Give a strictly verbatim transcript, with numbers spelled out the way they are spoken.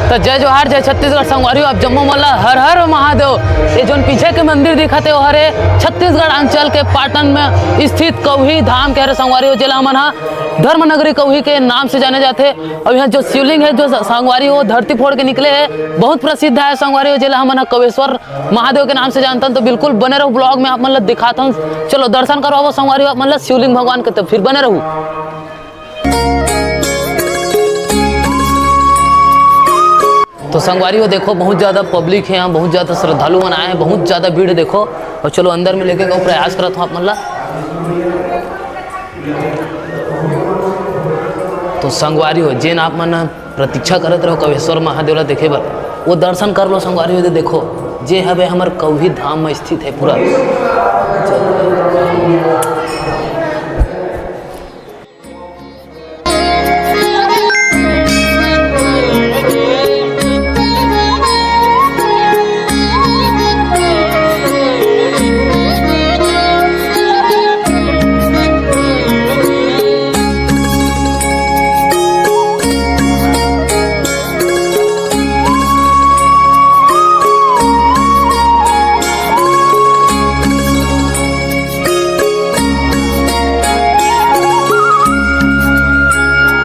तो जय जोहार, जय छत्तीसगढ़ संगवारी हो, आप जम्मो मन ला हर हर महादेव। ये जोन पीछे के मंदिर दिखत हे, वो हरे छत्तीसगढ़ अंचल के पाटन में स्थित कौही धाम के हरे संगवारी हो, जेला हमन हा धर्म नगरी कौही के नाम से जाने जाथे। और यहाँ जो शिवलिंग है, जो संगवारी हो, धरती फोड़ के निकले है, बहुत प्रसिद्ध है संगवारी हो, जेला हमन हा कौहेश्वर महादेव के नाम से जानथन। तो बिल्कुल बने रहू vlog में, आप मन ला दिखाथन। चलो दर्शन करवाबो संगवारी हो आप मन ला शिवलिंग भगवान के, तो फिर बने रहू। तो संगवारी हो देखो, बहुत ज्यादा public है यहाँ, बहुत ज्यादा श्रद्धालु मन आए हैं, बहुत ज्यादा भीड़ है देखो। और चलो अंदर में लेके का प्रयास करत हूँ आप मन ला। तो संगवारी हो, जेन आप मन प्रतीक्षा करत रहो कौहेश्वर महादेव ला देखे बर, वो दर्शन कर लो संगवारी हो। दे देखो, जे हवे हमर कौही धाम में स्थित है पूरा।